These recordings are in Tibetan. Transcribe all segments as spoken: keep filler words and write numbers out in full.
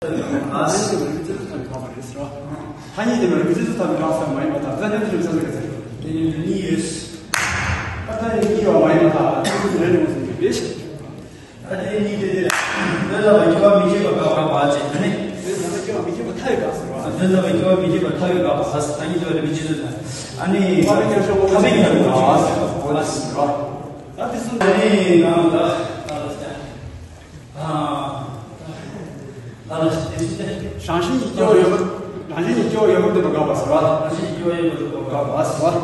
ཐ་སྙད་དེ་མ་རིག་པའི་རྩི་ཤིང་ཐོག་ནས་འགག་པ་རེད་ཟེར་བ། ཐ་སྙད་དེ་མ་རིག་པའི་རྩི་ཤིང་ཐོག་ནས་འགག་ཟེར་བ་མ་ཡིན་པར་ཐལ། རྩ་ཉིད་དུ་ཞིག་ས་ཟེར་ག་ཟེར། ཐ་སྙད་དེ་གཉིས་ཡོད། ད་ཐ་སྙད་དེ་གཉིས་ཡོད་མ་ཡིན་པར་ཐལ། ཐ་སྙད་དེ་རེད་མོ་ཟེར་གྱི་རེད། ད་དེ་གཉིས་དེ་དེ་རེད། དོན་དམ་པའི་སྐྱེ་བ་མི་སྐྱེ་བར་འགག་པ་འགག་ཅེས་དོན་ནི། དོན་དམ་པའི་སྐྱེ་བ་མི་སྐྱེ་བར་ཐལ་བས་འགག་ཟེར་བ། དོན་དམ་པའི་སྐྱེ་བ་མི་སྐྱེ་བར་ཐལ་བས་འགག་པ་ཟེར། ཐ་སྙད་དེ་རེད་མི་སྐྱེ་ཟེར། ཨ་ནི། ཐ་སྙད་དེ་རེད་མོ་ཟེར་གྱི་རེད། ད་དེ་གསུམ་དེ་ནི་ནང་ལ། ཨ། རང་བཞིན་གྱིས་སྐྱེ་བ་ཡོད་པར། རང་བཞིན་གྱིས་སྐྱེ་བ་ཡོད་པར་འདོད་པ་འགག་པ་ཟེར་བ། རང་བཞིན་གྱིས་སྐྱེ་བ་ཡོད་པར་འདོད་པ་འགག་པ་ཟེར་བ།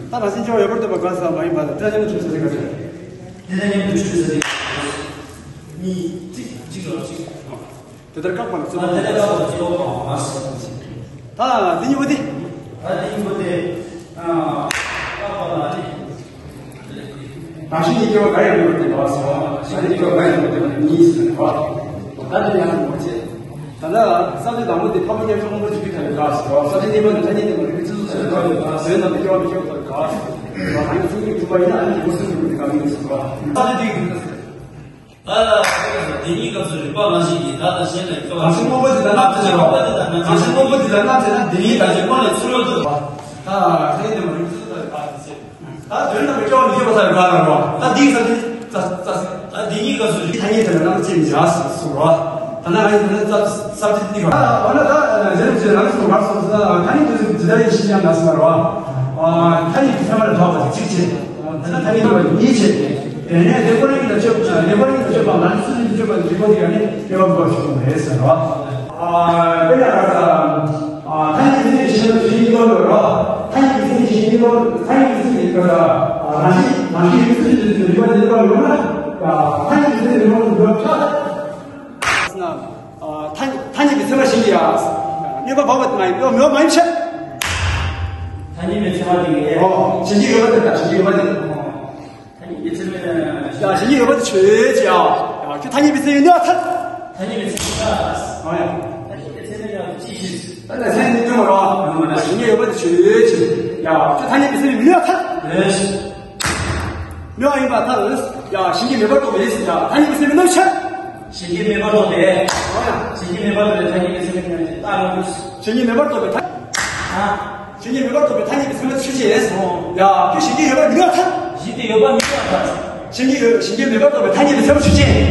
ད་རང་བཞིན་སྐྱེ་བ་ཡོད་པར་འདོད་པ་འགག་ཟེར་བ་མ་ཡིན་པ་ལ་ཏྲ་ཉན་ན་ཁྲིམས་ཟེར་ག་ཟེར། དེ་ལྟར་ཉན་དུ་ཁྲིམས་ཟེར་གྱི། གཉིས་གཅིག་གཅིག་ལ་གཅིག་དེ་ལྟར་བཀག་པ་ལ་རྩོད་པ། དེ་ལྟར་བཀག་པ་ལ་རྩོད་པ་མ་ཟེར། ད་འདི་གཉིས་པོ་དེ། ད་འདི་གཉིས་པོ་དེ། ཨ། བཀག་པ་ལ་ནི། རང་བཞིན་གྱིས་སྐྱེ་བ་འགའ་ཡང་མེད་པར་འདོད་པ་ཟེར་བ། རང་བཞིན་གྱིས་སྐྱེ་བ་འགའ་ཡང་མེད་པར་འདོད་པ་གཉིས་ཟེར་བ། ད་དེ་ཡང་མ་བྱེད། ད་ལྟ་ས་བཅད་དང་པོ་དེ་འཕགས་པ་མཉམ་གཞག་སྔོན་པོ་འཇུག་པའི་ཐབས་ལ་དགག་ཟེར་བ། ས་བཅད་གཉིས་པ་ནི་ཐ་སྙད་དེ་མ་རིག་པའི་རྩི་ཤིང་ཐོག་ནས་འགག་ཟེར་བ། དོན་དམ་པའི་སྐྱེ་བ་མི་སྐྱེ་བ་ཐོག་ནས་འགག་ཟེར་བ། རང་གི་ཚུལ་གྱིས་གྲུབ་པ་ཡིན་ན་ཨ་ནི་འཇུག་པ་ཚུལ་གྱིས་གྲུབ་པ་དེ་འགག་མི་འགྲིག་ཟེར་བ། ས་བཅད་དེ། ཨ། དེ་གཉིས་སྐབས་སུ་རིགས་པ་རང་བཞིན་གྱིས་བདག་དང་གཞན་ལ་སྐྱེ་བ། རང་བཞིན་སྔོན་པོ་དེ་ལ་རྣམ་བཅད་བྱ་བ། རང་བཞིན་སྔོན་པོ་དེ་ལ་རྣམ་བཅད་ན་དེ་ཉིད་དང་གཞན་དབང་ལས་ཚུར་འོད་དུ། ད་ཐ་སྙད་དེ་མ་རིག་ཚུལ་ལྟར་འགག་ཟེར། ད་དོན་དམ་པའི་སྐྱེ་བ་མི་སྐྱེ་བ་ལྟར་འགག་ལ་རོ། ད་འདིའི་ས་བཅད་ཙ་ཙ། ད་དེ་གཉིས་སྐབས་སུ་རིགས་ཐ་སྙད་དེ་ལ་རྣམ་བཅད་མི་བྱ་ཟེར་རོ། ད་ནི་ང་ཡིས་ད་ནི་ཙ་ཙ་ཙ་བཅད་འདི་རོ། འོ་ན་ད་གཞན་གྱི་རང་བཞིན་ངར་སོང་ཟེར། ཐ་སྙད་དེ་ཇི་ལྟར་ཡིན་ཞིག་ཡང་ན་ཟེར་རོ། ཐ་སྙད་ཀྱི་ཚད་མ་ལ་གྲགས་པ་དེ་གཅིག་བྱས། ད་ནི་ཐ་སྙད་དེ་གཉིས་བྱས། དེ་ནས་དེ་ཁོ་རང་ཉིད་ལ་དཔྱོད་པ། དེ་ཁོ་རང་ཉིད་ལ་དཔྱོད་པ་ལ་ནི་སུ་ཉིད་ལ་དཔྱོད་པ་ལ་འཇིག་པ་དེ་ཡང་ནི་དཔྱོད་པ་འགོག་ཞིག་མ་རེད་ཟེར་རོ། དཔེར་ན་ད་ལྟ་ཐ་སྙད་དེ་ནི་གཞན་གཞན་གཉིས་པོ་འདུག་རོ། ཐ་སྙད་དེ་ནི་གཞན་གཉིས་པོ། ཐ་སྙད་དེ་ནི་ད་ལྟ་རང་བཞིན་རང་བཞིན་ཡོད་ཚུལ་གྱི་རིགས་པ་དེ་འདུག་ཡོད་ན། ཐ་སྙད་དེ་ནི་རིགས་པ་འདུག་ཆ། ཐ་སྙད་ཐ་སྙད་པའི་ཚད་མ་གཞན་གྱིས་ཡང་གནོད་པ་འབབ་པ་མ་ཡིན་པ་མ་ཡིན་ཕྱིར། ཐ་སྙད་པའི་ཚད་མ་དེ་ཡང་། ཨོ། གཞན་གྱིས་ཡོད་པ་དེ་དང་གཞན་གྱིས་ཡོད་པ་དེ། ཐ་སྙད་པའི་ཚད་མ་ཡང་། ཡང་གཞན་གྱིས་ཡོད་པ་དེ་ཆོས་ཅན། ཡང་ཁྱོད་ཐ་སྙད་པའི་ཚད་མས་གནོད་པར་ཐལ། ཐ་སྙད་པའི་ཚད་མ། ཨོ་ཡ། ཐ་སྙད་པའི་ཚད་མས་ཡང་ཅི་ཞིག་ད་ལྟ་སེམས་ནི་སྣོད་མ་རེད་བ། གཞན་གྱིས་ཡོད་པ་དེ་ཆོས་ཅན། ཡང་ཁྱོད་ཐ་སྙད་པའི་ཚད་མས་མི་གནོད་པར་ཐལ། ཡོད། མེད་པ་ཡིན་པར་ཐལ། ཡང་གཞན་གྱིས་མེད་པར་རྟོགས་པས། ཡང་ཐ་སྙད་པའི་ཚད་མས་གནོད་པར་ཐལ། གཞན་གྱིས་མེད་པར་རྟོགས་པས། ཨོ་ཡ། གཞན་གྱིས་མེད་པར་རྟོགས་པའི་ཐ་སྙད་པའི་ཚད་མས་གནོད་པར་ཐལ། གཞན་གྱིས་མེད་པར་རྟོགས་པའི་ཐ། ཨ། གཞན་གྱིས་མེད་པར་རྟོགས་པའི་ཐ་སྙད་པའི་ཚད་མ་དེ་ཆོས་ཅན། ཡང་ཁྱོད་གཞན་གྱིས་ཡོད་པར་མི་གནོད་པར་ཐལ། གཞན་གྱིས་ཡོད་པར་མི་གནོད་པར་ཐལ། གཞན་གྱིས་ཡོད། གཞན་གྱིས་མེད་པར་རྟོགས་པའི་ཐ་སྙད་པའི་ཚད་མ་ཆོས་ཅན།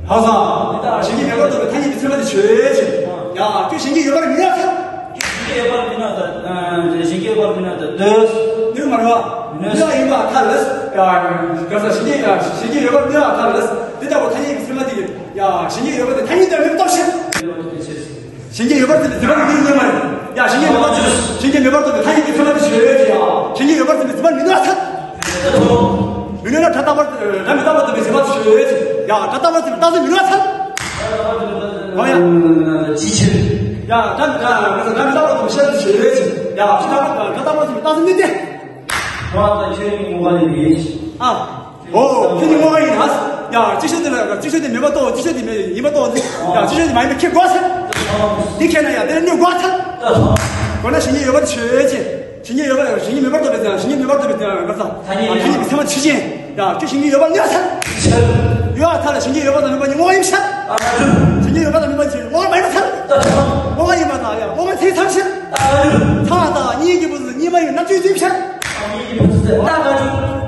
ཧ་གོ་སོང་། དེ་ལྟར་གཞན་གྱིས་མེད་པར་རྟོགས་པའི་ཐ་སྙད་པའི་ཚད་མ་དེ་ཆོས་ཅན། ཡང་ཁྱོད་གཞན་གྱིས་ཡོད་པར་མི་གནོད་པར་ཐལ། གཞན་གྱིས་ཡོད་པར་མི་གནོད་པར་ཐལ། གཞན་གྱིས་ཡོད་པར་མི་གནོད་པར་ཐལ། གནོད་མ་རེད་བ། མི་གནོད་ཡིན་པར་ཐལ། ཡང་ག་ས་གཞན་གྱིས་ཡང་གཞན་གྱིས་ཡོད་པར་མི་གནོད་པར་ཐལ། དེ་ལྟ་བུ་ཐ་སྙད་པའི་ཚད་མ་དེ་ཡང་གཞན་གྱིས་ཡོད་པ་དེ་ཐ་སྙད་དུ་མེད་པར་རྟོགས་ཕྱིར། གཞན་གྱིས་ཡོད་པར་བརྩིས་པའི་བརྫུན་པ་དེ་འདིར་གནོད་མ་རེད། ཡང་གཞན་གྱིས་མེད་པར་བརྩིས། གཞན་གྱིས་མེད་པར་རྟོགས་པའི་ཐ་སྙད་ཀྱི་ཚད་མ་དེ་ཆོས་ཅན། ཡང་གཞན་གྱིས་ཡོད་པར་བརྩིས་པའི་བརྫུན་པ་མི་གནོད་པར་ཐལ། མི་གནོད་ན་སྒྲ་རྟག་པར། སྒྲ་མི་རྟག་པར་རྟོགས་པའི་བརྫུན་པ་དེ་ཆོས་ཅན། ཡང་སྒྲ་རྟག་པར་རྟོགས་པའི་རྟག་ཚད་མི་གནོད་པར་ཐལ། འོ་ཡ། ཅི་ཕྱིར། ཡང་སྒྲ་སྒྲ་སྒྲ་མི་རྟག་པར་རྟོགས་པའི་ཤེས་པ་དེ་ཆོས་ཅན། ཡང་སྒྲ་རྟག་པར་རྟོགས་པའི་རྟག་ཚད་མི་གནོད་དེ། ཨ། ཨོ། ཁྱོད་ཀྱི་བསྔོ་བ་ཡིན། ཨ། ཅིག་ཤོས་དེ་ལ་ཅིག་ཤོས་དེ་མེད་པ་རྟོགས། ཅིག་ཤོས་དེ་མེད་ཡིན་པ་རྟོགས། ཡང་ཅིག་ཤོས་དེ་མ་ཡིན་པ་ཁྱེད་དགོས་ཟེར། འདི་ཁྱེད་ན་ཡང་དེ་ལ་གནོད་དགོས་ཟེར། དགོས་ན་གཞན་གྱིས་ཡོད་པ་དེ་ཆོས་ཅན། གཞན་གྱིས་ཡོད་པ་གཞན་གྱིས་མེད་པར་རྟོགས་པའི་གཞན་གྱིས་མེད་པར་རྟོགས་པའི་ག་ས་ཐ་སྙད་ཀྱི་ཚད་མ་ཆོས་ཅན། ཡང་ཁྱོད་གཞན་གྱིས་ཡོད་པ་གནོད་ཟེར། ཡོད་ཐལ། གཞན་གྱིས་ཡོད་པ་དང་མེད་པ་གཉིས་བསྔོ་བ་ཡིན་ཟེར། གཞན་གྱིས་ཡོད་པ་དང་མེད་པ་གཉིས་བསྔོ་བ་མ་ཡིན་ཟེར། བསྔོ་བ་ཡིན་པ་དང་ཡང་བསྔོ་བའི་ཚིག་ཐམས་ཅད། ཚ་བ་དང་གཉིས་ཀྱི་བུ་གཉིས་མ་ཡིན་རྣམ་དཔྱོད་ཡིན་ཟེར། ཡོད་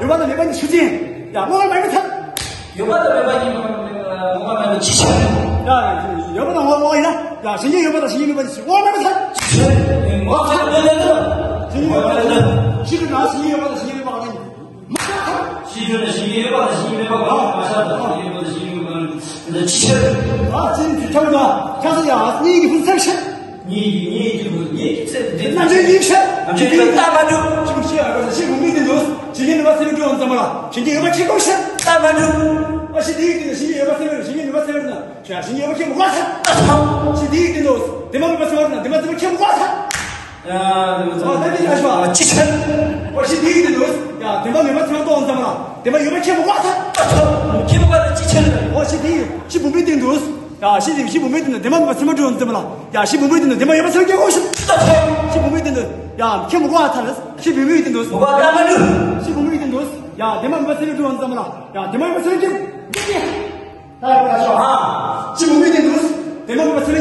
པ་དང་མེད་པ་གཉིས་ཆོས་ཅན། ཡང་བསྔོ་བ་མ་ཡིན་ཟེར། ཡོད་པ་དང་མེད་པ་གཉིས་བསྔོ་བ་མེད་པ་ཅི་ཕྱིར། ཡང་ཡོད་པ་དང་བསྔོ་བ་ཡིན་ན། ཡང་གཞན་གྱིས་ཡོད་པ་དང་གཞན་གྱིས་མེད་པ་ཅི་ཕྱིར་བསྔོ་བ་མེད་པར་ཐལ། ཅི་ཕྱིར། ཡང་གཞན་གྱིས་ཡོད་པ་དང་གཞན་གྱིས་མེད་པ་ག་ནི་མ་ཐལ། ཅི་ཕྱིར་ན་གཞན་གྱིས་ཡོད་པ་དང་གཞན་གྱིས་མེད་པ་ག་ནི་མ་ཤར་དང་གཞན་གྱིས་ཡོད་པ་དང་གཞན་གྱིས་མེད་པ་ག་ནི་ཅི་ཕྱིར། ཨ་ཙི་ཁྱབ་ཀྱང་ཁྱབ་ས་ཡང་གཉིས་ཀྱི་ཕུན་སུམ་ཚོགས། གཉིས་ཀྱི་གཉིས་ཀྱི་ཕུན་གཉིས་ཀྱི་ཚད་འདི་རྣམ་འགྲེལ་ཡིན་ཕྱིར། རྣམ་འགྲེལ་ཡིན་ལྟ་མ་གྲུབ། ཅི་མི་ཤེས་ཨ་ཁ་ཤས་མུ་མེད་དེ་འདུག་གཞན་གྱིས་ནུས་པ་ཚད་མས་གྲུབ་ཙམ་པ་ལ་གཞན་གྱིས་ཡོད་པ་ཁྱེད་དགོས་ཤེས། ལྟ་མ་གྲུབ། ཨ་ཤི་དེའི་དུས་ན་གཞན་གྱིས་ཡོད་པ་ཚད་མས་གཞན་གྱིས་ནུས་པ་ཚད་མས་ན། ཡང་གཞན་གྱིས་ཡོད་པ་ཁྱེད་མི་དགོས་ཟེར། ལྟ་ཐང་། ཤི་དེའི་དུས་ན་བདེན་པ་མེད་པ་ཚད་མ་ན་བདེན་པ་ཚད་མ་ཁྱེད་མི་དགོས་ཟེར། ཡང་དེ་མ་ཚད་མ། ཨ་ད་དེ་ཡང་ཤི་བ། ཅི་ཕྱིར། ཨ་ཤི་དེའི་དུས་ན་ཡང་བདེན་པ་མེད་པ་ཚད་མ་རྟོགས་ཙམ་པ་ལ་བདེན་པ་ཡོད་པ་ཁྱེད་མི་དགོས་ཟེར། ལྟ་ཐང་། ཁྱེད་མི་དགོས་ཟེར་ཅི་ཕྱིར། ཨ་ཤི་དེའི་ཤི་བུམ་པའི་སྟེང་དུ། ཡང་ཤི་དེ་ཤི་བུམ་པའི་སྟེང་དུ་བདེན་པ་མེད་པ་ཚད་མ་གྲུབ་ཙམ་པ་ལ། ཡང་ཤི་བུམ་པའི་སྟེང་དུ་བདེན་པ་ཡོད་པ་ཚད་མ་ཁྱེད་དགོས་ཤིག་ཤི་བུམ་པའི་སྟེང་དུ་ཡང་ཁྱེད་མི་དགོས་ཐལ། ཤི་བུམ་པའི་སྟེང་དུ། མི་དགོས་ལྟ་མ་གྲུབ། ཤི་བུམ་པའི་སྟེང་དུ་ཡང་བདེན་པ་མེད་པ་ཚད་མ་གྲུབ་ཙམ་པ་ལ། ཡང་བདེན་པ་ཡོད་པ་ཚད་མ་ཁྱེད་དགོས་ཤིག་ད་ཡོད་པ་ཤོག་ཨ། ཤི་བུམ་པའི་སྟེང་དུ་བདེན་པ་མེད་པ་ཚད་མ།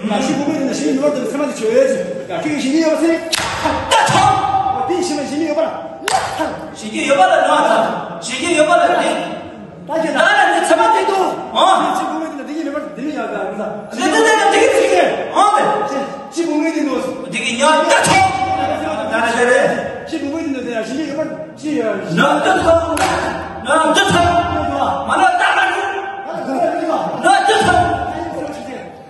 ཡ་ཤི་བུ་མོ་དེ་ན་ཤི་ཡི་ནོར་དེ་ཚེ་མ་དེ་ཆོས་ཡོད་ཅི། ཡ་ཁྱོད་ཀྱི་ཤི་ཡི་ཡོད་པ་ཚེ། ད་ཐོ། དེ་ཤི་མ་ཤི་ཡི་ཡོད་པ་ལ། ཤི་ཡི་ཡོད་པ་ལ་ན་ད། ཤི་ཡི་ཡོད་པ་ལ་དེ། ད་ཁྱེད་ད་ལ་ནི་ཚེ་མ་དེ་དུ། ཨ། ཤི་བུ་མོ་དེ་ན་དེ་ཡི་མེད་པ་དེ་ཡི་ཡ་ད་ད། དེ་དེ་དེ་དེ་དེ་དེ། ཨ་དེ། ཤི་བུ་མོ་དེ་ནོ། དེ་གི་ཉ་ད་ཐོ། ད་ན་དེ་རེད། ཤི་བུ་མོ་དེ་ནོ་དེ་ཡ་ཤི་ཡི་ཡོད་པ། ཅི་ཡ། ན་ད་ཐོ། ན་ད་ཐོ། མ་ན་ད་ན་ནི། ན་ད་ཐོ།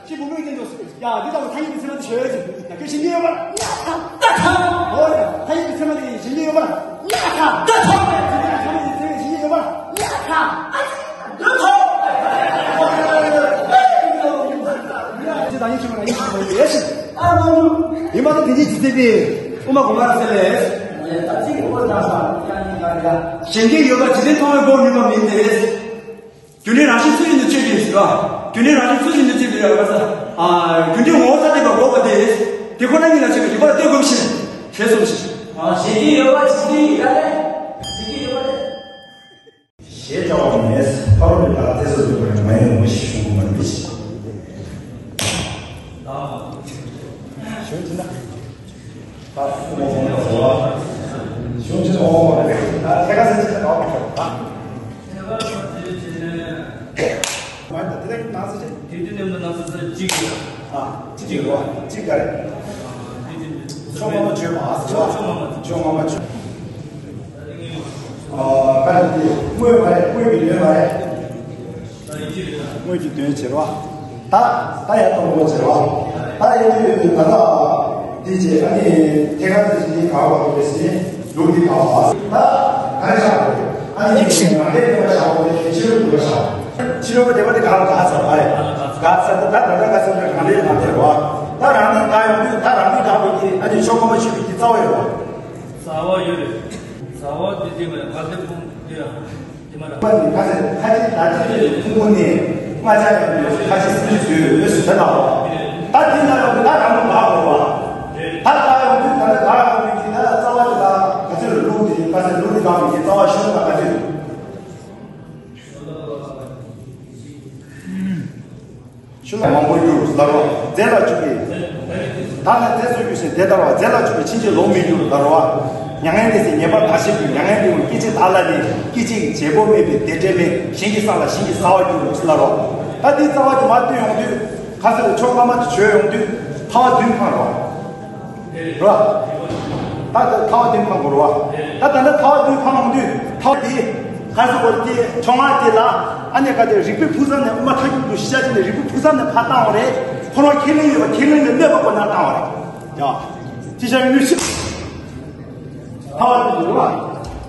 ཅི་བུ་མོས་ཀྱིན་འདུག་ཡ་འདི་ལྟ་བུ་ཐ་སྙད་ཀྱི་ཚད་མ་དེ་ཞོལ་ཡོད་ཅིག་ཡ་ཁྱོད་ཤེས་ཀྱི་ཡོད་པ། ད་ཐོ། ཨོ་ཡ་ཐ་སྙད་ཀྱི་ཚད་མ་དེ་ཤེས་ཀྱི་ཡོད་པ། ད་ཐོ། ཚད་མ་དེ་ཤེས་ཀྱི་ཡོད་པ། ད་ཐོ། ཅི་ད་ཡིན་ཆུང་ན་ཡིན་ཆུང་ཡོད་ཤིག་ཡིན་པ་དེ་དེ་ཅི་ཚེ་དེ་ཨུ་མ་གོང་མ་ཟེར་ལས། གཞན་གྱི་ཡོད་པ་ཇི་སྲིད་མཐོང་བའི་སྒོ་ནུས་པ་མིན་ཏེ། རྒྱུ་འབྲས་རང་བཞིན་ཚུལ་བཞིན་དུ་དཔྱོད་པའི་རེད་བ། རྒྱུ་འབྲས་རང་བཞིན་ཚུལ་བཞིན་དུ་དཔྱོད་པའི་རེད་བ། ཨ། རྒྱུ་འབྲས་ངོ་བོ་ཐ་དད་པ་འགོག་པ་དེ། དེ་ཁོ་ན་ཉིད་ལ་དཔྱོད་པའི་རིགས་པ་ལ་ལྟོས་དགོས་པ་ཞིག་ཞེས་གསུངས་ཤིང་། ཞེས་ཀྱི་ཡོད་པ་ཇི་སྲིད་ཡོད་ལ། ཞེས་ཀྱི་ཡོད་པ་ལས། ཞེས་བྱ་བ་མེད། ཕ་རོལ་པའི་ཕར་ཚེ་སྲོག་འདོད་པ་ཡང་མ་ཡིན་ནོ་ཞེས་གསུངས་པ་མིན་ཏེ། ཞེས་བྱས་ན། ད་ཁོ་མོ་ཁོང་ལ་ཟེར་བ། གཞུང་ཆེན་ཨོ་ཨོ་རེད། ད་ཐད་ཀ་ཟེར་ཆེན་ཨོ་ཨོ་རེད། ད་ཐད་ཀ་ཟེར་ཆེན། མ་ད་དེ་ལ་ནང་ཟེར་ཆེན། དེ་དུས་ནས་མ་ནང་ཟེར་ཟེར་གཅིག་ཡོད། ཨ་གཅིག་ཡོད་པ་གཅིག་ག་རེད། ཆོ་མ་མ་བྱོས་མ་ཟེར་བ། ཆོ་མ་མ་ཆོ་མ་མ་བྱོས། ཨ་ད་དེ་དངོས་མ་རེད། དངོས་ཀྱི་ལན་མ་རེད། དངོས་ཀྱི་དོན་བྱེད་རོགས། ད་ད་ཡར་གཏོང་དགོས་བྱེད་རོགས། ད་ཡར་དུས་ད་ལྟ་འདི་བྱེད་ཨ་ནི་ཐད་ཀར་དུ་ཞིག་ག་བ་རེད་ཟེར་ལུགས་འདི་ག་བ། ད་ག་རེ་བྱ་དགོས། ཨ་ནི་འདི་བྱེད་ང་འདྲེ་ལྟ་བ་བྱ་དགོས་ཕྱི་རོལ་དུ་བ་བྱ། ཕྱི་རོལ་པ་དེ་བ་དེ་ག་ལ་ག་ཚ་བ་རེད། ག་ཚ་ད་ད་ད་ག་ཚ་ད་ང་འདྲེ་ལ་དེ་བ། ད་རང་ནི་ག་ཡོང་དུས་ད་རང་ནི་ག་བ་གི་ཨ་ནི་ཤོག་གོམ་པ་ཞུ་བའི་གི་རྩ་བ་ཡོད་བ། རྩ་བ་ཡོད་རེད། རྩ་བ་དེ་དེ་བ་ང་འདྲེ་ཕུང་དེ་ཡང་། པ་ནི་ཁ་ཟེར་ཁ་ཆེ་ད་ཆེ་ཕུང་པོ་ནས་རྨ་བྱ་ཡང་ཁ་ཆེ་སུ་ཞིག་ཡོད་ཟེར་ད་ལ། ད་དེ་ན་ཡོང་དུས་ད་རང་མོ་ད་གོ་བ། ད་ད་ཡོང་དུས་ད་ད་ད་ཡོང་དུས་ད་རྩ་བ་དེ་ད་ག་ཚོད་ལུག་དེ་ག་ཚོད་ལུག་དེ་ག་མི་དེ་རྩ་བ་ཤོད་ད་ག་ཚོད། ཤུ་ལ་མང་པོ་གྱུར་ལ་རོ་རྫས་ལ་བཅུག་པའི། ད་ནི་རྫས་སུ་གྱུར་ཞིང་དེ་ལྟར་བ་རྫས་ལ་བཅུག་པའི་ཕྱིན་ཅི་ལོག་མི་འགྱུར་ལ་རོ། མྱ་ངན་འདས་ཟིན་ཉེས་པར་བདག་བཞེད་དུ། མྱ་ངན་འདས་འོང་སྐད་ཅིག་བདག་ལ་ནི། སྐད་ཅིག་བྱེད་པོ་མེད་པའི་བདེ་འབྲས་མེད། གཞན་གྱི་ས་ལ་གཞན་གྱི་ས་བ་འགྱུར་ལ་རོ། ད་འདི་རྩ་བ་དེ་མ་བཏོན་ཡོང་དུས་ཁ་ཟེར་ཆོ་ག་མ་དེ་བྱོས་ཡོང་དུས་ཐ་བ་བདུན་འཕང་རོ། རེད་བ། ད་ལྟ་ཐ་བ་བདུན་འཕང་དགོས་རེད་བ། ད་ད་ལྟ་ཐ་བ་བདུན་འཕང་ཡོང་དུས་ཐ་བ་དེ་ག་ཟེར་བ་དེ་ཆོ་ག་དེ་ལ་ཨ་ནི་ག་དེ་རིག་པའི་ཕུགས་བསམ་ནས་དབུ་མ་ཐལ་འགྱུར་དུ་ཤེས་བྱ་དེ་ནས་རིག་པའི་ཕུགས་བསམ་ནས་ཕར་བཏང་བ་རེད། ཁོ་རང་ཁས་ལེན་ཡོད་པ་ཁས་ལེན་ལས་གནོད་པ་ཁོ་ན་བཏང་བ་རེད། ཡ། ཅི་བྱ་ཡུལ་ཤི། ཐ་བ་དེ་འགྱུར་བ།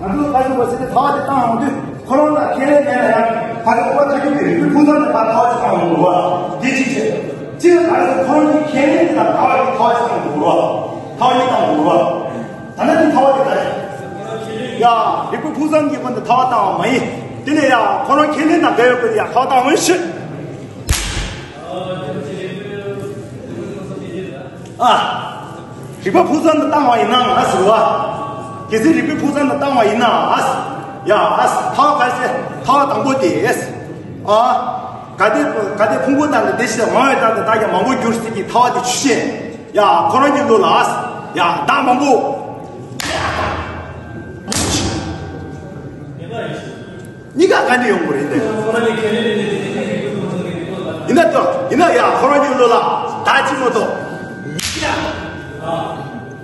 ང་ཚོ་ལ་ཁ་ཤུ་བ་ཟེར་ཏེ་ཐ་བ་དེ་བཏང་ཡོང་དུས་ཁོ་རང་ལ་ཁས་ལེན་མེད་ན་ཡང་ཁ་ཤུ་བ་ཐ་ཁྱུ་གི་རིག་པའི་ཕུགས་བསམ་དེ་ཕར་ཐ་བ་ཞིག་བཏང་ཡོང་དགོས་བ། དེ་གཅིག་བྱས། གཅིག་ལ་ག་རེ་ཟེར་ཁོ་རང་གི་ཁས་ལེན་དེ་དང་ཐ་བ་གི་ཐ་བ་ཞིག་བཏང་དགོས་བ། ཐ་བ་གཉིས་བཏང་དགོས་བ། ད་ནི་དེ་ཐ་བ་དེ་ད་ཡ། རིག་པའི་ཕུགས་བསམ་གྱི་སྒོ་ནས་ཐ་བ་བཏང་བ་མ་ཡིན། དེ་ནས་ཡ་ཁོ་རང་ཁས་ལེན་དང་འགལ་བའི་སྒོ་ནས་ཡ་ཐ་བ་བཏང་བ་ཡིན་ཞུ། ཨ། རིག་པ་ཕུགས་བསམ་དུ་བཏང་བ་ཡིན་ན་ང་ཟེར་བ། གལ་སྲིད་རིག་པའི་ཕུགས་བསམ་དུ་བཏང་བ་ཡིན་ན་ཨ། ཡ་ཨ། ཐ་བ་ག་ཟེར་ཐ་བ་དང་པོ་དེ་ཨ། ག་དེ་ག་དེ་ཕུང་པོ་དང་དེ་ཕྱིར་མང་བའི་དང་དེ་དག་ཀྱང་མང་པོ་འགྱུར་ཟེར་གྱི་ཐ་བ་དེ་ཆུ་ཤེས། ཡ་ཁོ་རང་གི་བློ་ལ་ཨ། ཡ་བདག་མང་པོ། གཉིས་ཀ་ག་ནས་ཡོང་གི་རེད་འདི། ཡིན་ན་ཡ་ཁོ་རང་གི་བློ་ལ་ད་ཅི་མོ་ཏོ་མི་ཡ།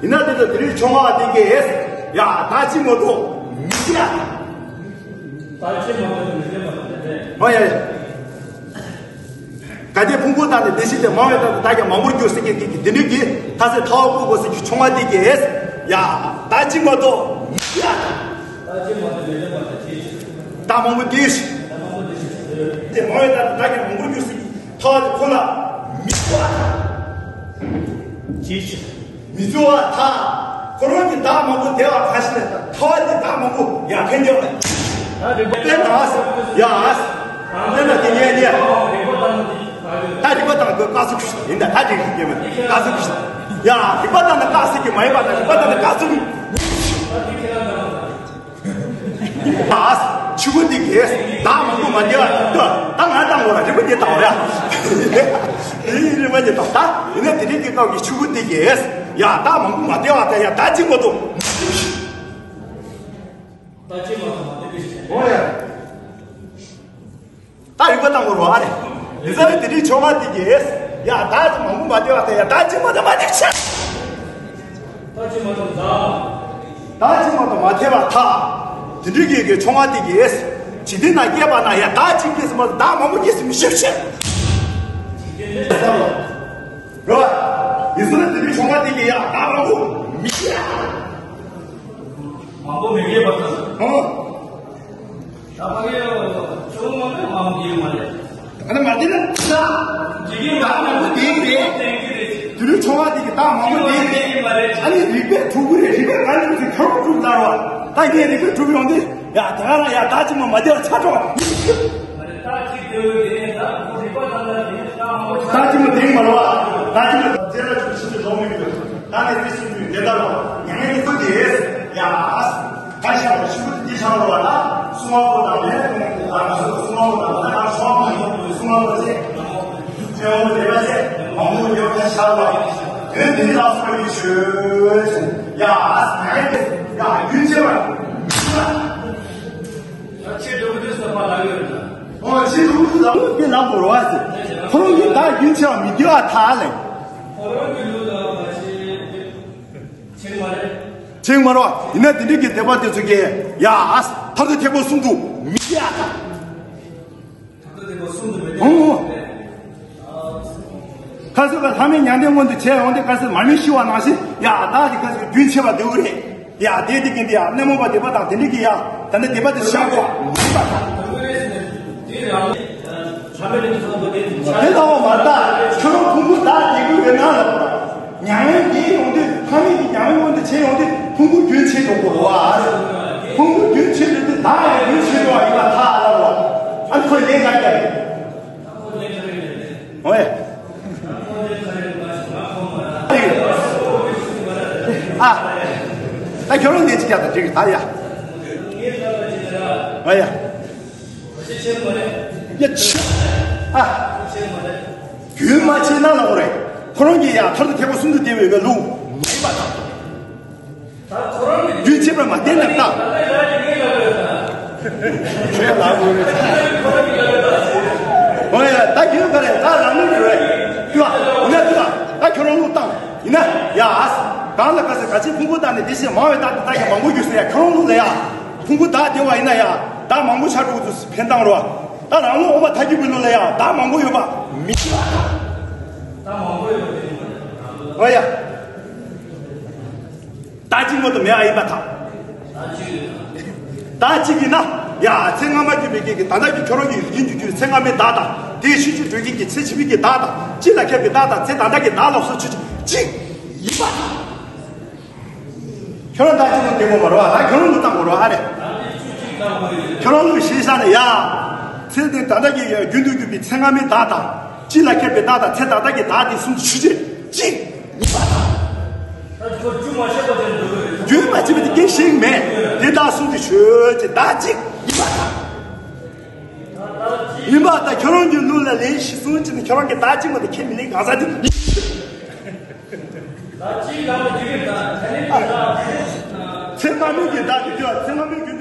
ཡིན་ན་དེ་ཚོ་དེ་རིང་ཆུང་བ་དེ་གས་ཡ་ད་ཅི་མོ་ཏོ་མི་ཡ། ད་ཅི་མོ་ཏོ་མི་ཡ། ཨོ་ཡ་ཡ། གལ་ཏེ་ཕུང་པོ་དག་ནི་དེ་བཞིན་ཏེ། མང་བའི་དག་ཏུ་བདག་ཀྱང་མང་པོར་འགྱུར་ཟེར་གྱི་གི་འདི་འདྲའི་གི་མཐའ་ཟད་ཐ་བ་བཀོད་དགོས་ཟེར་གྱི་ཆུང་བ་དེ་གས་ཡ་ད་ཅི་མོ་ཏོ་མི་ཡ། ད་མང་པོ་དེ་ཞིག་ཏེ་མང་བའི་དག་ཏུ་བདག་ཀྱང་མང་པོར་འགྱུར་ཟེར་གྱི་ཐ་བ་དེ་ཁོ་ལ་མི་ཡ། ཅི་ཞིག་མི་འགྱུར་བ་ཐ། ཁོ་རང་གི་བདག་མང་པོ་དེ་བ་ཁ་ཤས་ལ་ཐ་བ་དེ་བདག་མང་པོ་ཡ་ཁན་རྒྱབ་ལ། ད་རིག་པ་དཔེར་ན་ཡ་དཔེར་ན་དེ་ཉན་ཉན། ད་རིག་པ་དང་གི་བཀག་ཚུགས་ཡིན་ད་ད་རིག་གི་མི་བཀག་ཚུགས་ཡ་རིག་པ་དང་ནི་བཀག་ཚུགས་ཀྱི་མ་ཡིན་པ་དང་རིག་པ་དང་ནི་བཀག་ཚུགས། ཨ། ཆུ་བོ་འདི་གས་བདག་མང་པོ་མ་བདེ་བ་ད་ད་ང་བཏང་བ་རེད་པ། འདི་བཏང་བ་ཡ། འདི་རེད་པ། འདི་བཏང་ད་ཡིན་ན་དེ་རིང་གི་སྐབས་ཀྱི་ཆུ་བོ་འདི་གས་ཡ་བདག་མང་པོ་མ་བདེ་བ་ད་ཡ་ད་ཅི་མ་གཏོགས། ད་ཅི་མ་གཏོགས་མ་བདེ་བ་ཞིག་འོ་ཡ། ད་རིག་པ་བཏང་བ་རེད་པ། ཨ་རེ། ཡིན་ཙང་དེ་རིང་ཆུང་བ་འདི་གས་ཡ་བདག་ཅི་མང་པོ་མ་བདེ་བ་ད་ཡ་ད་ཅི་མ་གཏོགས་མ་བདེ་བ་ཞིག་ད་ཅི་མ་གཏོགས་མཛའ། ད་ཅི་མ་གཏོགས་མ་ཐེ་བ་ཐ། དེ་འདྲའི་གི་གི་ཆུང་བ་དེ་གིས། འཇིག་རྟེན་ན་སྐྱེས་པ་ན་ཡང་བདག་གཅིག་སྐྱེས་སུ་མ་བདག་མང་པོ་སྐྱེས་སུ་མི་ཤེས་ཤེས། རོ། ཡིན་ཟེར་ན་དེ་འདྲའི་ཆུང་བ་དེ་གིས་ཡང་བདག་མང་པོ་མི་སྐྱེ། མང་པོ་མི་སྐྱེ་བ་དང་། ཨོ། ད་ཕ་གི་ཆུང་མ་ནི་མང་གི་མ་རེད། ད་ནི་མ་དེ་ནི་ས། འཇིག་རྟེན་བདག་མང་པོ་དེ་རེད། དེ་རིང་ཆུང་བ་དེ་གི་བདག་མང་པོ་དེ་རེད། ཨ་ནི་རིག་པས་གྲུབ་ཀྱི་རེད། རིག་པས་ག་ལ་གྲུབ་ཟེར་ཁྱོད་རང་གྲུབ་ལ་རོ། ད་ངས་རིག་པས་གྲུབ་ཡོང་དུས་ཡ་དེ་ག་རང་ཡ་བདག་གཅིག་མ་མ་བདེ་བ་ཆགས་འགྲོ་བ། ད་ཅིག་དེ་བས་དེ་ནས་ད་ཁོ་རིག་པ་ཐམས་ཅད་དེ་ནས་བདག་མང་པོ་ཆགས། བདག་གཅིག་མ་དེ་མ་རོ། བདག་གཅིག་མ་རྗེས་ལ་ཆུ་ཆུ་ཆུ་ལོང་མི་འདུག་ད་ནས་དེ་སུ་མི་དེ་ལྟར་རོ། ཉན་ནས་ཁོ་དེ་ཡ། ཁ་ཤས་ལ་ཤུགས་ཀྱིས་འཆང་རོགས་ལ། སྲུང་བ་པོ་དང་ལས་ཀུན་གྱི་ལ་སྲུང་བ་པོ་དང་ལ་ཁར་སྲུང་བ་པོ་ཡོད། སྲུང་བ་པོ་ཚེ་ཚེ་འོང་བའི་ལས་པ་ཚེ་མང་པོ་ཡོད་ཁ་ཤར་བ། དོན་འདི་ལ་སོགས་པའི་ཆོས་ཡ་ཨ་ཡ་རྒྱུན་ཆད་པ། ཆེ་འགྲོ་གི་དུས་སུ་ལ་ཡོད། ཨོ་ཆེ་འགྲོ་གི་དུས་ལ་ཡོད་པའི་ལམ་པོ་རོ་ཨ་ཟེར། ཁོ་རང་གི་བདག་རྒྱུན་ཆད་པ་མི་བདེ་བ་ཐ་ལེ། ཁོ་རང་གི་ལུས་ལ་མ་ཤེས། ཆེན་མ་རེད། ཆེན་མ་རེད་པ། ཡིན་ན་དེ་འདྲའི་གི་དད་པ་དེ་ཚོ་གིས་ཡ་ཨ་ཐར་ཏུ་ཐེག་པ་གསུམ་དུ་མི་སྐྱེ་ཡ་ད། ཐར་ཏུ་ཐེག་པ་གསུམ་དུ་མི་སྐྱེ། ཨོ། ཁ་སང་ལྷ་མིའི་མྱང་འདས་མངོན་དུ་བྱས་ཡོང་དུས་ཁ་སང་མར་མེ་ཤི་བ་ནང་བཞིན་ཡ་ད་དེ་ཁ་སང་རྒྱུན་ཆད་པ་འདུག་རེད། ཡ་དེ་དེ་གི་འདི་ཡ་གནས་མོ་པ་དད་པ་དང་དེ་འདྲའི་གི་ཡ་ད་ནི་དད་པ་དེ་བཞག་གོ། དེ་རང་། དེ་ལྟ་བ་མ་ལྟ་ཁྱོད་རང་ཕུང་པོ་བདག་དེ་ཀུན་རེ་ན་ལ། མྱ་ངན་འདས་ཡོང་དུས་ལྷ་མིན་གྱི་མྱ་ངན་མངོན་དུ་བྱས་ཡོང་དུས་ཕུང་པོ་རྒྱུན་ཆད་ཡོང་གི་རེད་པ། ཕུང་པོ་རྒྱུན་ཆད་ཡོང་དུས་བདག་ཡང་རྒྱུན་ཆད་ཡོང་བ་ཡིན་པ་ཐག་ལ་རོ། ཨ་ཁོས་ལན་ག་རེ་རྒྱབ་རེད། ཨོ་ཡ། ཨ། ད་ཁྱོད་རང་ལན་ཅིག་རྒྱབ་དང་འགྲིག་གི་ད་ཡ། ཨོ་ཡ། ཡ་ཆི། ཨ། རྒྱུན་མ་ཆད་ན་ལོག་རེད། ཁོ་རང་གིས་ཡང་མཐར་ཐུག་ཐེག་པ་གསུམ་དུ་བདེ་བའི་གི་ལུགས་མེད་པ་དང་། རྒྱུན་ཆད་པར་མ་བསྟན་ན་བཏང་། ཁྱོད་ལ་དགོས་རེད། ཨོ་ཡ་ད་རྒྱུན་ག་རེད། ད་རང་ལུགས་རེད། ཁྱོད་ཨ་འོ་ན་ཁྱོད་ད་ཁྱོད་རང་ལུགས་བཏང་ཡིན་ན་ཡ་ཨ། གང་ལ་ག་ས་ག་ཅི་ཕུང་པོ་བདག་ནི་དེ་བཞིན་མང་བའི་བདག་དེ་དག་ཀྱང་མང་པོ་འགྱུར་ཟེར་ཡ་ཁྱོད་རང་ལུགས་ལ་ཡ། ཕུང་པོ་བདག་བདེ་བ་ཡིན་ན་ཡ་བདག་མང་པོ་ཆགས་འགྲོ་དུས་ཕན་བཏང་རོགས། ད་རང་ལུགས་དབུ་མ་ཐལ་འགྱུར་གྱི་ལུགས་ལ་ཡང་བདག་མང་པོ་ཡོད་པ་མི་འགྱུར་བ་དང་། བདག་མང་པོ་ཡོད་པ་དེ་ཡིན་པ་དང་། ཨོ་ཡ། བདག་གཅིག་མ་གཏོགས་མེད་པ་ཡིན་པ་དང་། བདག་གཅིག་ཡིན་ན་ཡ་ཚེ་སྔ་མ་བརྒྱུད་པའི་རྐྱེན་གྱིས་ད་ལྟ་གི་ཁྱོད་རང་གི་ཡུལ་རྒྱུན་གྱི་རྒྱུད་ཚེ་སྔ་མའི་བདག་དང་དེའི་ཤུལ་གྱི་འགྲོ་རྐྱེན་གྱིས་ཚེ་ཕྱི་མའི་གི་བདག་དང་སྤྱི་ལ་ཁྱབ་པའི་བདག་དང་ཚེ་ད་ལྟ་གི་བདག་ལ་སོགས་ཆོས་ཅན་གཅིག་ཡིན་པ་དང་། ཁྱོད་རང་ད་ཅི་མོ་བདེ་མོ་མ་རོ་ཨ། ད་ཁྱོད་རང་ལུགས་བཏང་མ་རོ་ཨ་རེ། ཁྱོད་རང་ལུགས་ཤེས་ས་ནས་ཡ། ཚེ་འདི་ད་ལྟ་གི་ཡ་རྒྱུན་དུ་གྱུར་པའི་ཚེ་སྔ་མའི་བདག་དང་། སྤྱི་ལ་ཁྱབ་པའི་བདག་དང་ཚེ་ད་ལྟ་གི་བདག་དེ་གསུམ་གྱི་ཤུལ་ཆད་གཅིག་ཡིན་པ་དང་། རྒྱུན་མ་ཆད་པ་དེ་སྐད་ཤེས་མེད། དེ་དག་གསུམ་གྱི་ཤུལ་ཆད་བདག་གཅིག་ཡིན་པ་དང་། ཡིན་པ་དང་ཁྱོད་རང་གི་ལུགས་ལ་ལན་ཞིག་གསུངས་ཀྱི་ནི་ཁྱོད་རང་གི་བདག་གཅིག་མ་གཏོགས་ཁྱད་མི་ལེན་གང་ཟག་དེ་ཡིན། ད་ཅིའི་ལམ་ལ་འཇུག་གི་ད་ད་ནི་ད་ཚེ་སྔ་མའི་གི་བདག་གི་རྒྱུ་ཚེ་སྔ་མའི་རྒྱུ།